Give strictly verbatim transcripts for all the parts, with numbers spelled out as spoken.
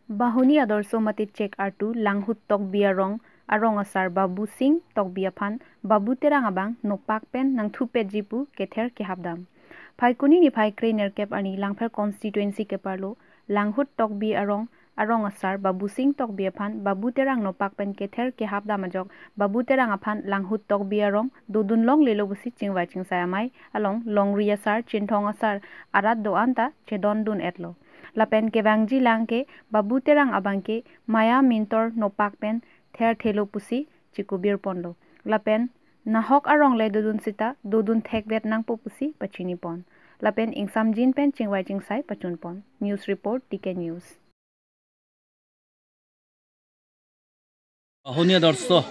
Bahoni Adorsho mate Chek Artu Langhut Tokbi arong, arong asar Babu Sing Tokbi aphan Babu Terang abang nopak pen nangthupetji pu kether kehapdam. Phaikuni niphai krenerkep arni Langpher constituency keparlo Langhut Tokbi arong, arong asar Babu Sing Tokbi aphan Babu Terang nopak pen kether kehapdam ajok Babu Terang aphan Langhut Tokbi arong dodun longlelo pusi chingvai chingsai amei along longri asar, chinthong asar arat do-an ta chedondun-etlo. Lapen kevangji lang ke Babu Terang abang ke maya mintor nopak pen therthelo pusi chikubir ponlo. Lapen nahok arong le dodun sita dodun thekdet nangpo pusi pachini pon. Lapen ingsamjin pen chingvai chingsai pachun pon. News report, T K News. Bahoni Adorsho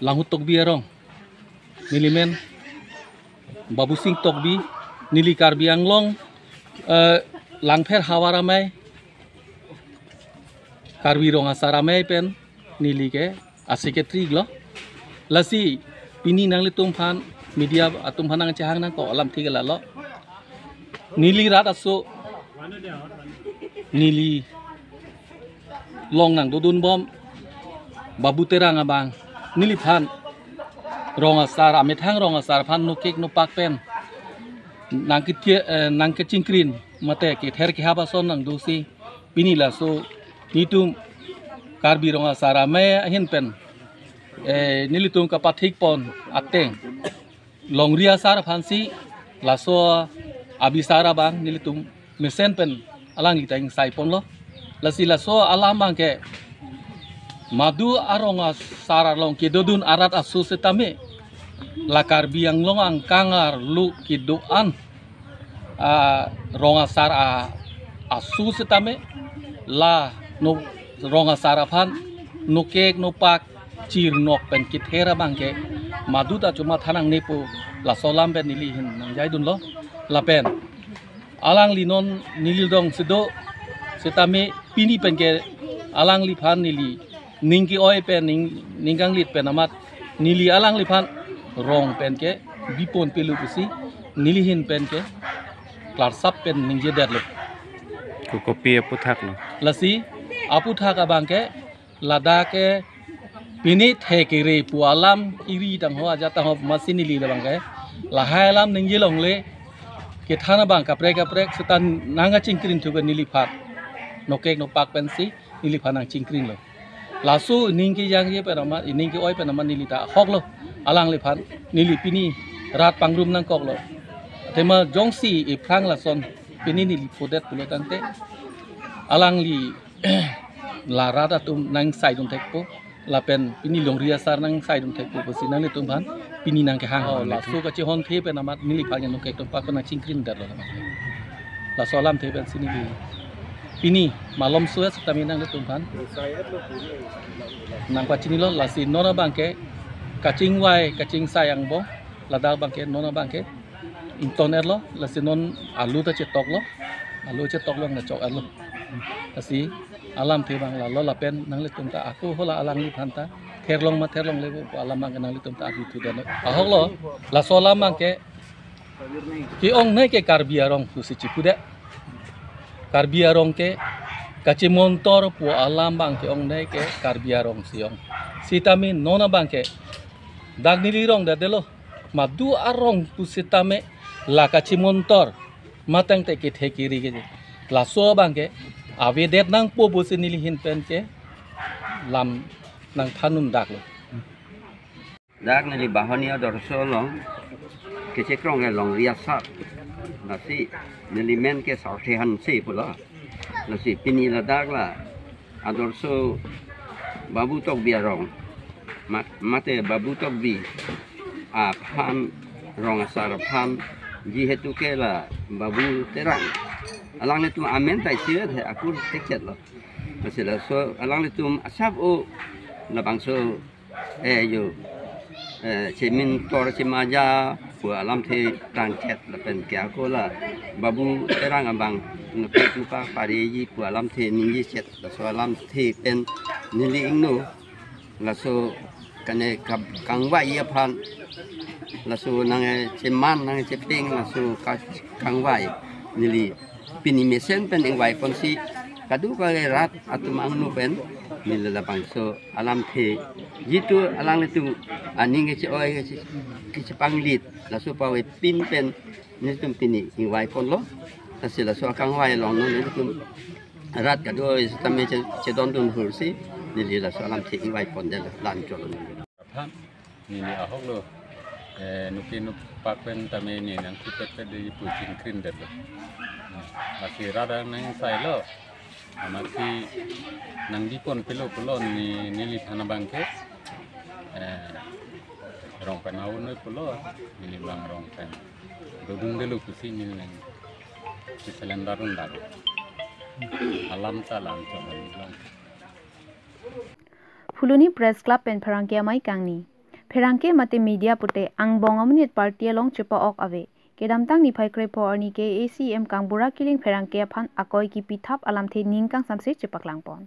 Langhut Tokbi arong. Neli men Babu Sing Tokbi, neli Karbi Anglong, eh, Langpher havar amei, Karbi Rong Asar Amei pen neli ke a secretary lo. Lasi pini nanglitum aphan, media atum aphan nangchehang nangkok alamthe ke lalo. Neli rat aso, neli along nangdodunbom Babu Terang abang, neliphan rong asar, amethang rong asar aphan nokek nopak pen nangkethia, eh, nangkechingkrin mate kether kehap ason nangdosi, pini laso netum Karbi Rong Asar Amei ahin pen, eh, nelitum kapathik pon ateng longri asar aphansi laso abisar abang nelitum mesen pen alangli ta ingsai ponlo. Lasi laso alam abang ke madu arong asar along kedodun arat aso setame la Karbi Anglong angkang arlo kedo-an, ah, rong asar a, aso setame la no rong asar aphan nokek nopak chirnok pen kether abang ke madu ta chuma thanang nepo, laso alam pen neli ahin nangjaidunlo. Lapen alangli non neli dong sedo setame pini pen ke alangliphan neli ning ke-oi pen ning, ning kanglit pen amat neli alangliphan rong pen ke bipon pelo pusi neli ahin pen ke klarsap pen ningjedetlo. Ko kopi aphuthak lo? Lasi aphuthak abang ke ladak ke pini thekere pu alam iri tangho ajat tangho masi neli labang ke lahai alam ningje longle, kethan abang kaprek kaprek seta nangkachingkrin thu ke neliphan nokek nopak pensi neliphan nangchingkrinlo. Laso ining kejangje pen amat, ining ke-oi pen amat neli ta ahoklo. Alangliphan neli pini rat pangrum nangkoklo. Athema jongsi iphrang lason pini neli phodet pulo tangte alangli la rat atum nangsaidun thekpo, lapen pini longri asar nangsaidun thekpo pusi nanglitum aphan pini nangkehang. Oh, laso kachehon the pen amat neliphan nokek nopak nangchingkrin detlo. Laso alamthe pensi neli pini malom suet setame nanglitum aphan nangpachinilo. Lasi non abang ke kachingvai kachingsai angbong, ladak abang ke non abang ke ington-etlo, lasi non alu ta chetoklo, alu chetoklo nangchok-etlo. Lasi alamthe abang lalo lapen nanglitum ta ako hala alangliphan ta therlong ma therlongle pu alam abang ke nanglitum ta arju thudetlo. Ahoklo, laso alam abang ke ke-ongnei ke Karbi arong pusi chipudet. Karbi arong ke kachimontor pu alam abang ke-ongnei ke Karbi arong si ong. Sitame non abang ke dak neli rong detdetlo. Madu arong pusitame la kachimontor matang te kethe kiri ke. Laso abang ke avedet nangpo pusi neli ahin pen ke lam nangthanun daklo. Dak neli Bahoni Adorsho along kechekrong ke longri asar. Lasi neli men ke Sarthe Hanse pulo. Lasi pini ladak la Adorsho Babu Tokbi arong, ma-, mate Babu Tokbi aphan, rong asar aphan, jihetu ke la Babu Terang, alanglitum amen ta isi he akur tekchetlo. Lasi laso alanglitum asap o labangso, eh, yo, eh, chemintor chemaja pu alamthe tangchet lapen ke ako la Babu Terang abang nokek nopak pareji pu alamthe ningje chet, laso alamthe pen neli ingno laso kane kap-, kangvai aphan, laso nangcheman nangchepeng laso ka-, kangvai neli pini mesen pen ingvai ponsi Kadokave rat atum angno pen neli labangso alamthe jitu alanglitum aning keche-oi keche, kechepanglit laso pavepin pen nelitum pini ingvai ponlo. Lasi laso akangvai along non nelitum rat kadokave sitame che, chedondun hursi neli laso alamthe ingvai pondetlo, la-anchot lo. Aphan neli ahok lo, eh, nuki nupak pen tame ne nangkipet pet de pu chingkrin detlo. Lasi rat nangsailo. Amatsi nangdi pon pelo pulo ne, neliphan abangke, eh, rong pen aun noi pulo, neli bang rong pen dodun detlo pusi neli nang si selendar undar. Alam ta la-anchot lo. Phuloni Press Club pen pherangke amei kangni. Pherangke mate media pute angbong amonit party along chepa-ok ave. Kedamtang niphai krepho arni ke A C M Kangbura Killing pherangke aphan akoi kipithap alamthe ning kangsamse chepaklang pon.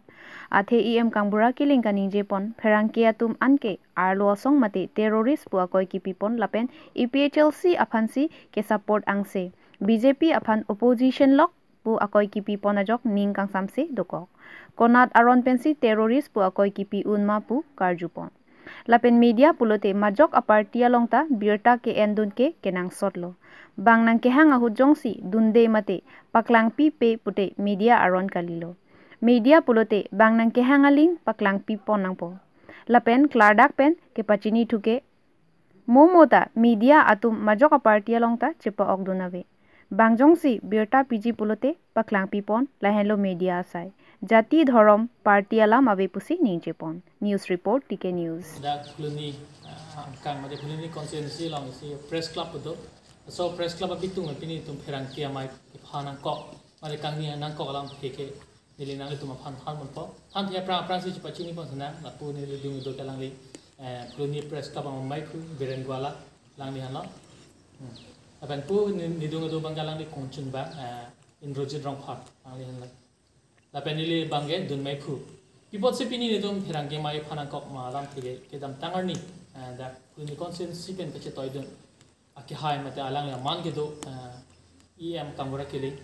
Athe E M Kangbura Killing kaningje pon pherangke atum anke arlo asong mate terrorist pu akoi kipi pon lapen A P H L C aphansi kesupport angse, B J P aphan opposition lok pu akoi kipi pon ajok ning kangsamse dokok. Konat aron pensi terrorist pu akoi kipi un ma pu karju pon. Lapen media pulote majok aparty along ta birta ke-endun ke kenangsot lo. Bang nangkehang ahut jongsi dunde mate paklangpipe pute media aron kalilo. Media pulote bang nangkehang aling paklangpi pon nangpo. Lapen klardak pen kepachini thuke mo mo ta media atum majok aparty along ta chepa-ok dun ave. Bang jongsi birta piji pulote paklangpi pon lahenlo media asai. Jati dhorom party alam ave pusi ningje pon. News report, T K News. Dak Phuloni, ah, angkang mate Phuloni constituency along isi press club do. So press club abitung pini itum pherangke amei kepha nangkok, mate kangni nangkok alamthe ke neli nanglitum aphan than ponpo. Than the aphrang aphrangsi chepachini pon sana, lapu neli dung do ke alangli, eh, Phuloni Press Club amei pu Biren Gwala, alangli hanlo. Hmm. Lapen pu ni, neli dung do abang ke alangli kongchun abang, eh, Indrajit Rongphar, alangli hanlo. Lapen neli abang ke dun mei pu. Pi apotsi pini nelitum pherangke amei pha nangkok ma alamthe ke kedamtang arni, eh, dak Phuloni constituency pen kachetoidun akehai mate alangli aman kedo, eh, E M Kangbura Killing.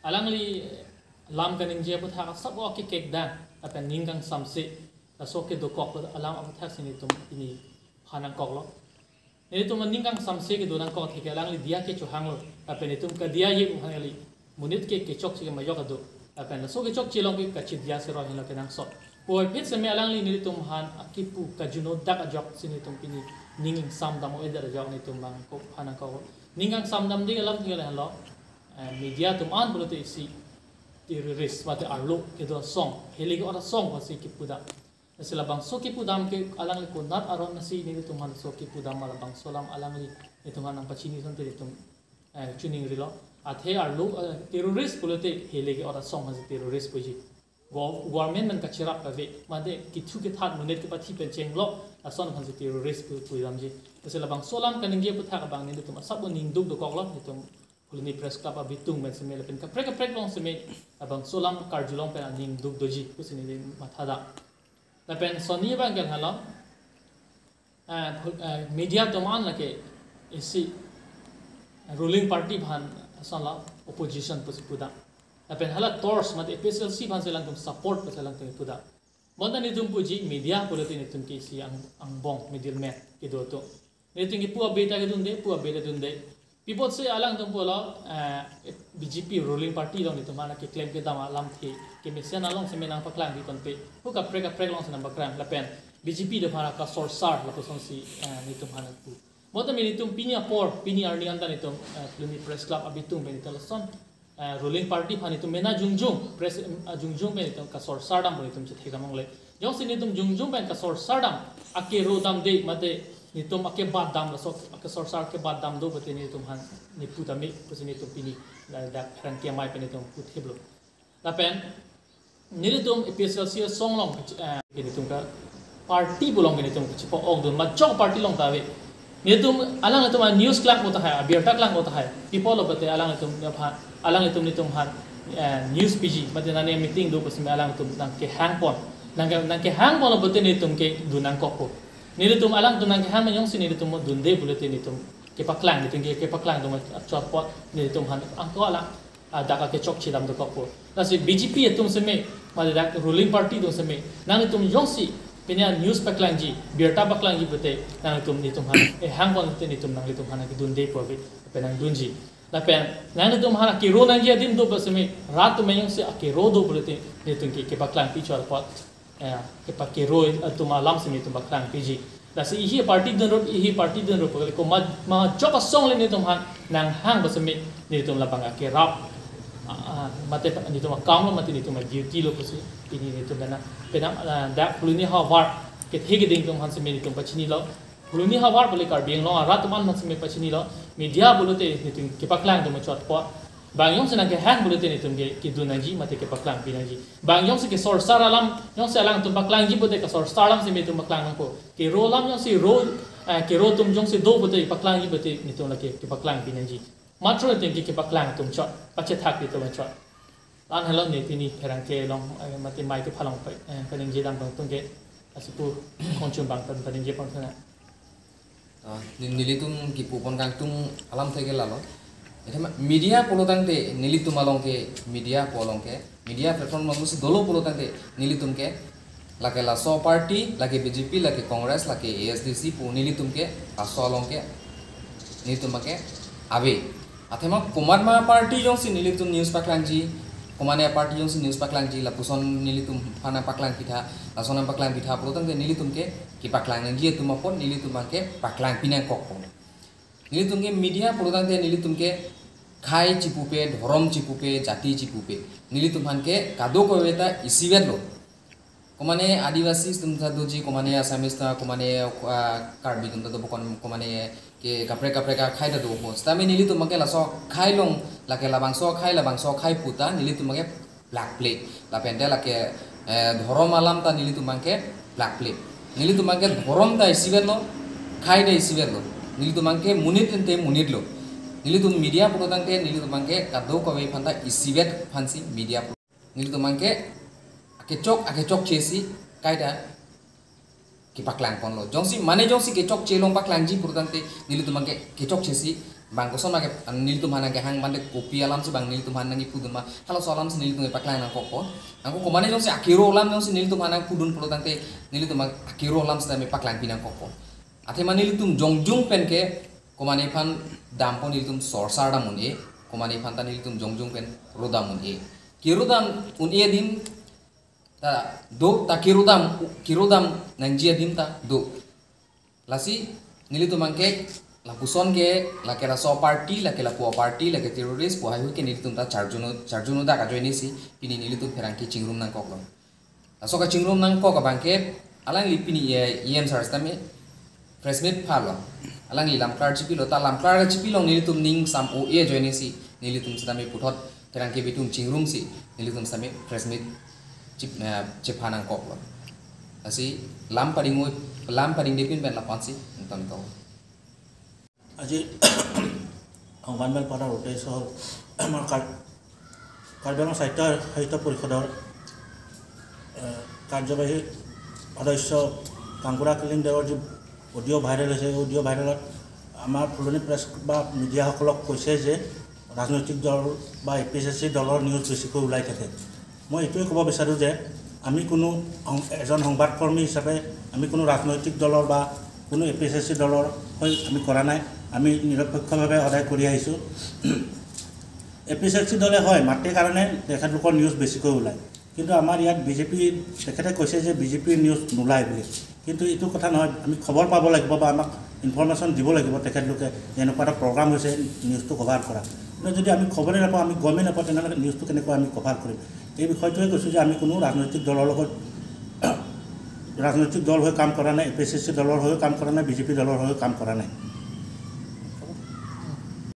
Alangli, eh, lam kaningje aputhak asap o akekek dang, lapen ning kangsamse, laso kedokok alam aputhak si nelitum pini pha nangkoklo. Nelitum ning kangsamse kedo nangkok theke alangli diya kechohanglo, lapen nelitum kadiya ye uhan kali. Monit ke kechokche ke majok ado. Lapen laso kechokche along ke kachidiya sero henlo kenangsot. Puvoiphit seme alangli nelitum aphan akipu kajuno dak ajok si nelitum pini ning ingsamdam o-edet ajok nelitum abang kepha nangkok. Ning kangsamdamde alamthe ke lahenlo, eh, media atum an pulote isi terrorist mate arlo kedo asong, heli ke-ot asong pusi kipudam. Lasi labangso kipudam ke alangli konat aron nasi nelitum aphan so kipudam ma labangso alam alangli nelitum aphan nangpachini asonte nelitum, eh, chiningrilo. Athe arlo, eh, terrorist pulote heli ke-ot asong aphansi terrorist puji. Go-, government pen kacherap kave, mate kithu kethat monit kepathi pen chenglok ason aphansi terrorist pu, pudamji. Lasi labangso alam kaningje aputhak abang nelitum asap o ning duk dokoklo, nelitum Phuloni Press Club abitung pen seme lapen kaprek kaprek along seme labangso alam karjulong pen aning duk doji pusi neli mathadam. Lapen sonni abang ke lahenlo, eh, phul-, eh, media atum an lake isi ruling party aphan asonlo opposition pusi pudam. Lapen hala torch mate A P H L C aphansi alangtum support pusi alangtum pudam. Bonta nelitum puji media pulote nelitum ke isi ang, angbong middleman kedo atum. Nelitum ke pu abe ta kedunde, pu abe ta dunde. Pi apotsi alangtum pulo, eh, B J P ruling party along nelitum aphan keklem kedam alamthe kemesen along seme nangpaklangpi ponpe. Pu kaprek kaprek alongsi nangpaklang lapen B J P atum aphan kasorsar lapusonsi, eh, nelitum aphan pu. Bonta nelitum pini apor, pini arni anta nelitum, eh, Phuloni Press Club abitung pen nelitum lason, eh, ruling party aphan nelitum mena jongjong, press, eh, jongjong pen nelitum kasorsar dam pu nelitum chethekdam longle. Jongsi nelitum jongjong pen kasorsar dam, akero damde mate nelitum akebat dam laso, akesorsar kebat dam do pute nelitum aphan nepu tame pusi nelitum pini ladak pherangke amei pen nelitum puthiplo. Lapen nelitum A P H L C asong along, eh, nelitum ke party pu along nelitum kachepa-ok dun, majok party along ta ave. Nelitum alanglitum a-news klangpo tahai, abirta klangpo tahai. Pi apotlo pute alanglitum aphan, alanglitum nelitum aphan, eh, news piji, mate nane meeting do pusi me alanglitum nangkehang pon. Nangke, nangkehang ponlo pute nelitum ke dun nangkokpo. Nelitum alanglitum nangkehang ma jongsi nelitum dunde pulote nelitum kepaklang, nelitum ke, kepaklang do ma chotpot nelitum aphan angko alang. Hadak akechokche alam dokokpo. Lasi B J P atum seme, mate dak ruling party atum seme, nanglitum jongsi pini a-news paklangji, birta paklangji pute, nanglitum netum aphan ehang pon pute netum nanglitum aphan kedundepo ave, lapen nangdunji. Lapen nanglitum aphan akero nangji adim do pu seme, rat atum jongsi akero do pulote netum ke kepaklangpi chot apot, eh, kepakero atum alam seme netum paklangpiji. Lasi ihi party dunrop, ihi party dunrop, kali komat majok asong le netum aphan nanghang pu seme netum labang akerap, ah, ah, mate pa-, netum akam lo, mate netum a-duty lo pusi pini netum dana. Penang, ah, dak Phuloni havar kethe keding atum aphan seme netum pachinilo. Phuloni havar pu le Karbi Anglong arat atum aphan seme pachinilo. Media pulote netum kepaklang atum chot apot. Bang jongsi nangkehang pulote netum ke kedun nangji mate kepaklangpi nangji. Bang jongsi kesorsar alam, jongsi alangtum paklangji pute kesorsar alam seme netum paklang nangpo. Kero alam jongsi ro, eh, kero atum jongsi do pute paklangji pute netum lake kepaklangpi nangji. Matro netum ke kepaklang atum chot, pachethak atum chot. An helo ne pini pherangke along, eh, mate mai kepha along pa, eh, paningje dam atum ke, lasi pu kongchum bang pen paningje pon thana. Ah, ni-, nelitum kipu pon kangtung alamthe ke lalo. Ete ma-, media pulo tangte nelitum along ke, media pu along ke, media platform along si dolo pulo tangte nelitum ke, lake laso party, lake B J P, lake Congress, lake A S D C pu nelitum ke, laso along ke, nelitum ke ave. Athema komat ma party jongsi nelitum news paklangji, komat ma party jongsi news paklangji, lapuson nelitum aphan nangpaklangpitha, lason nangpaklangpitha pulo tangte nelitum ke kepaklang nangji atum apot nelitum ke paklangpi nangkokpo. Nelitum ke media pulo tangte nelitum ke khei chipupe, dhorom chipupe, jati chipupe. Nelitum aphan ke kadokave ta isivet lo. Komane Adivasi atum ta doji, komane Assamese ta, komane, ah, Karbi atum ta dopo, kon-, komane ke kaprek kaprek akhei ta dopo. Sitame nelitum ke laso khei along, lake labangso khei, labangso khei puta nelitum ke plakple. Lapen te lake, eh, dhorom alam ta nelitum ke plakple. Nelitum ke dhorom ta isivet lo, khei ta isivet lo. Nelitum ke monit ente monit lo. Nelitum media pulo tangte nelitum ke kadokave aphan ta isivet aphansi media pulo. Nelitum ke akechok, akechokche si kaita kepaklang ponlo. Jongsi, mane jongsi kechokche along paklangji pulo tangte nelitum ke kechokche si bang koson ma ke, nelitum aphan nangkehang mane kopi alam si bang nelitum aphan nangkipudun ma, halaso alam si nelitum kepaklang nangkokpo. Anke komane jongsi akero alam jongsi nelitum aphan nangpudun pulo tangte nelitum akero alam sitame paklangpi nangkokpo. Athema nelitum jongjung pen ke komane aphan dampo, nelitum sorsar dam un-e, komane aphan ta nelitum jongjung pen rodam un-e. Kerodam un-e adim ta do, ta kerodam, kerodam nangji adim ta do. Lasi nelitum ke lapuson ke, lake laso party, lake lapu party, lake terrorist pu haihui ke nelitum ta charjuno, charjuno dak ajoine si pini nelitum pherangke chingrum nangkoklo. Laso kachingrum nangkok abang ke alangli pini, eh, E M sir sitame press meet phalo. Alangli lamklar chipilo, ta lamklar chipi along nelitum ning sam o-e ajoine si nelitum sitame puthot pherangke atum chingrum si nelitum sitame press meet chip, eh, chepha nangkoklo. Lasi lam pading u-, lam padingdepin pen lapu-ansi nonton ko. আজি সংবাদমেল পতাৰ উদ্দেশ্য হ'ল আমাৰ কাৰ-, কাৰ্বি আংলং সাহিত্য, সাহিত্য পৰিষদৰ, এ, কাৰ্যবাহী সদস্য কাংকুৰা কিলিং দেৱৰ যি অডিঅ' ভাইৰেল হৈছে, এই অডিঅ' ভাইৰেলত আমাৰ ফুলনি প্ৰেছ বা মিডিয়াসকলক কৈছে যে ৰাজনৈতিক দল বা এ পি এছ এ চি দলৰ নিউজ বেছিকৈ ওলাই থাকে। মই এইটোৱে ক'ব বিচাৰোঁ যে আমি কোনো সং-, এজন সংবাদকৰ্মী হিচাপে আমি কোনো ৰাজনৈতিক দলৰ বা কোনো এ পি এছ এ চি দলৰ হৈ আমি কৰা নাই। আমি নিৰপেক্ষভাৱে সদায় কৰি আহিছোঁ। এ পি এছ এ চি দলে হয়, মাতে কাৰণে তেখেতলোকৰ নিউজ বেছিকৈ ওলায়, কিন্তু আমাৰ ইয়াত বি জে পি, তেখেতে কৈছে যে বি জে পিৰ নিউজ নোলায় বুলি। কিন্তু এইটো কথা নহয়, আমি খবৰ পাব লাগিব বা আমাক ইনফৰমেশ্যন দিব লাগিব তেখেতলোকে যে এনেকুৱা এটা প্ৰগ্ৰাম হৈছে, নিউজটো কভাৰ কৰা। কিন্তু যদি আমি খবৰে নাপাওঁ, আমি গমেই নাপাওঁ, তেনেহ'লে নিউজটো কেনেকৈ আমি কভাৰ কৰিম? এই বিষয়টোৱে কৈছোঁ যে আমি কোনো ৰাজনৈতিক দলৰ লগত, ৰাজনৈতিক দল হৈ কাম কৰা নাই, এ পি এছ এ চি দলৰ হৈও কাম কৰা নাই, বি জে পি দলৰ হৈও কাম কৰা নাই।